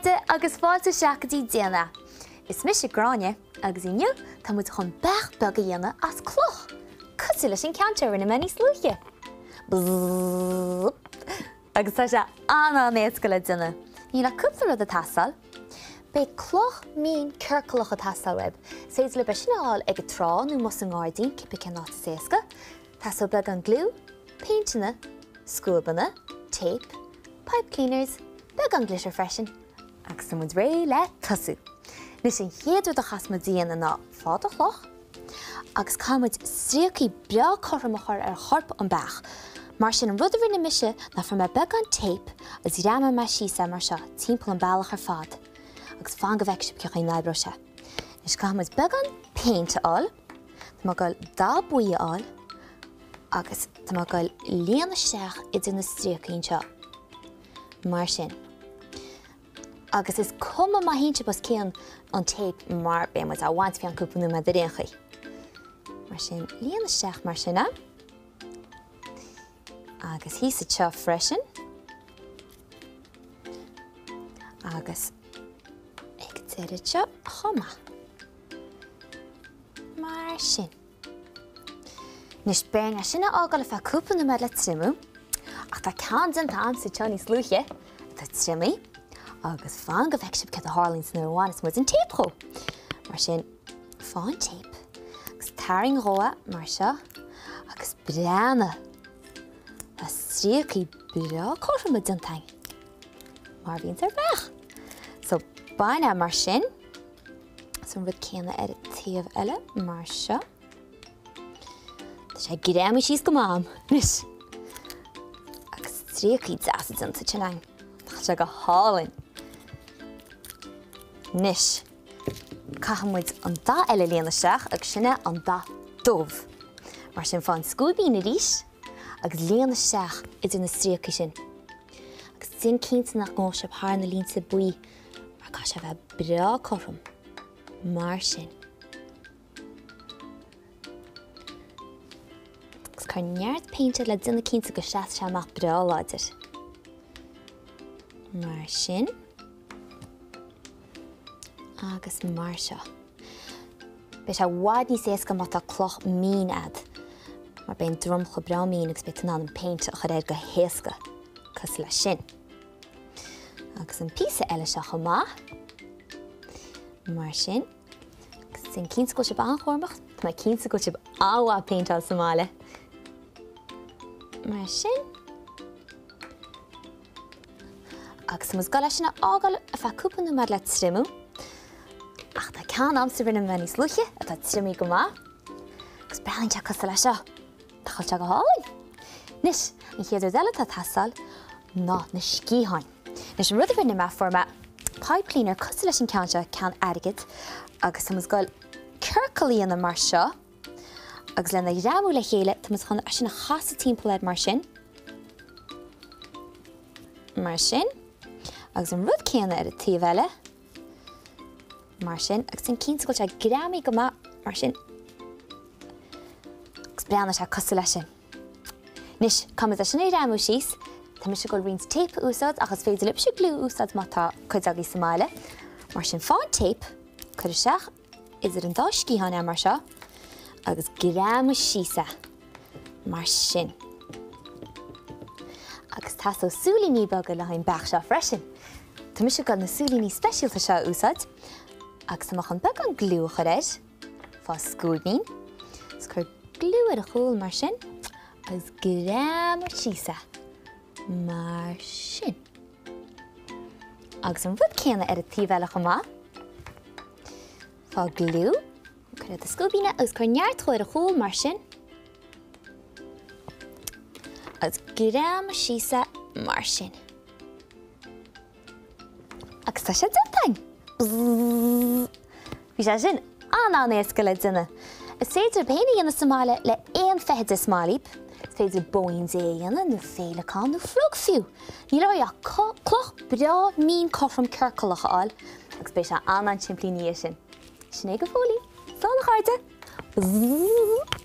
chairde agus fáilte isteach go dtí Déan É! Is mise Gráinne agus inniu tá muid chun beach beag a dhéanamh as cloch, cosúil leis an ceann seo a rinne mé níos luaithe. Bzzz! Agus tá sé an-an-éasca le déanamh. Níl ach cúpla rud ag teastáil. Beidh cloch mín ciorclach ag teastáil uaibh. Is féidir libh é sin a fháil ag an trá nó amuigh sa ngairdín, cibé cén áit is éasca. Teastóidh beagán gliú, péinteanna, scuabanna, tape, pipe cleaners, beagán glitter freisin, agus tá muid réidh le tosú! Anois an chéad rud a chaithfeas muid a dhéanamh ná faigh do chloch agus caithfidh muid stríocaí breá cothrom a chur ar chorp an beach. Mar sin an rud a rinne mise ná fuair mé beagán tape agus ghreamaigh mé síos é mar seo timpeall an bealach ar fad agus fan go bhfeicfidh sibh cén chaoi a n-oibreoidh sé. Anois caithfidh muid beagán péint a fháil. Tá mé ag goil dath buí a fháil agus tá mé ag goil líonadh isteach idir na stríocaí anseo. Mar sin. Agus is cuma má théann sibh os cionn an tape mar beidh muid á bhaint faoi cheann cúpla nóiméad ar aon chaoi. Mar sin, líon isteach mar sin é. Agus thíos anseo freisin. Agus ag deireadh seo chomh maith. Mar sin. Anois beidh orainn é sin a fhágáil ar feadh cúpla nóiméad le triomú, ach tá ceann déanta a'msa anseo níos luaithe atá triomaithe agus fan go bhfeicfidh sibh céard a tharlaíonns nuair a bhaineas muid an téip dhó. Mar sin, faigh an téip agus tarraing dhó é mar seo agus breathnaigh! Tá stríocaí breá cothroma déanta a'inn, mar a bhíonns ar bheach. So, bain é mar sin. Is an rud céanna ar an taobh eile, mar seo. Tá sé greamaithe síos go maith anois. Agus stríocaí deasa déanta ansin a'inn. Tá sé go hálainn. Anois, caithfidh muid an dath eile a líonadh isteach agus sin é an dath dubh. Mar sin, faigh an scuaibín arís agus líon isteach idir na stríocaí sin. Agus déan cinnte nach ngabhfaidh sibh thar na línte buí Mar caithfidh sé a bheith breá cothrom, mar sin. Agus cuir neart péinte le déanamh cinnte go seasfaidh sé amach breá láidir. Mar sin. Agus mar seo. Beidh sé i bhfad níos éasca má tá cloch mín a'd, mar beidh an dromchla breá mín agus beidh tú in ann an péint a chur air go héasca, cosúil leis sin. Agus an píosa eile seo chomh maith. Mar sin. Agus déan cinnte go bhfuil sibh an-chúramach. Tá mé cinnte go bhfuil sibh an-mhaith ag péinteáil sa mbaile. Mar sin. Agus tá muid ag goil é sin a fhágáil ar feadh cúpla nóiméad le triomú. Ach tá ceann a'msa a rinne mé níos luaithe atá triomaithe go maith. Agus breathnaíonn sé cosúil leis seo. Nach bhfuil sé go hálainn? Anois, an chéad rud eile atá ag teastáil ná na sciatháin. Anois, an rud a rinne mé, fuair mé pipe cleaner cosúil leis an ceann seo, ceann airgid, agus tá muid ag goil ciorcal a dhéanamh mar seo, agus lena ghreamú le chéile, tá muid chun é sin a chasadh timpeall air mar sin. Mar sin. Agus an rud céanna ar an taobh eile. Mar sin, agus déan cinnte go bhfuil sé greamaithe go maith, mar sin. Agus breathnaíonn sé cosúil leis sin. Anois, caithfidh muid é sin a ghreamú síos. Tá mise ag dul roinnt tape a úsáid, ach is féidir libhse gliú a úsáid má tá cuid agaibh sa mbaile. Mar sin, faigh an tape, cuir isteach idir an dá sciathán é mar seo, agus greamaigh síos é. Mar sin. Agus teastóidh súilíní beaga le haghaidh an beach seo freisin. Tá mise ag dul na súilíní speisialta seo a úsáid agus tá mé chun beagán gliú a chur air fá scuaibín. Agus cuir gliú ar a chúl mar sin agus greamaigh síos é mar sin. Agus an rud céanna ar an taobh eile chomh maith. Faigh gliú. Cuir ar do scuaibín é agus cuir neart dhó ar a chúl mar sin. Agus greamaigh síos é mar sin. Agus tá sé déanta againn! Bzzz! Bhí sé sin an-an-éasca le déanamh. Is féidir libh féin a dhéanamh sa mbaile le aon feithide is maith libh. Is féidir bóín dé a dhéanamh nó féileacán nó frog fiú. Níl oraibh ach cloch breá mín cothrom ciorclach a fháil agus beidh sé an-an-simplí ina dhiaidh sin. Sin é go fóillín. Slán a chairde! Bzzz!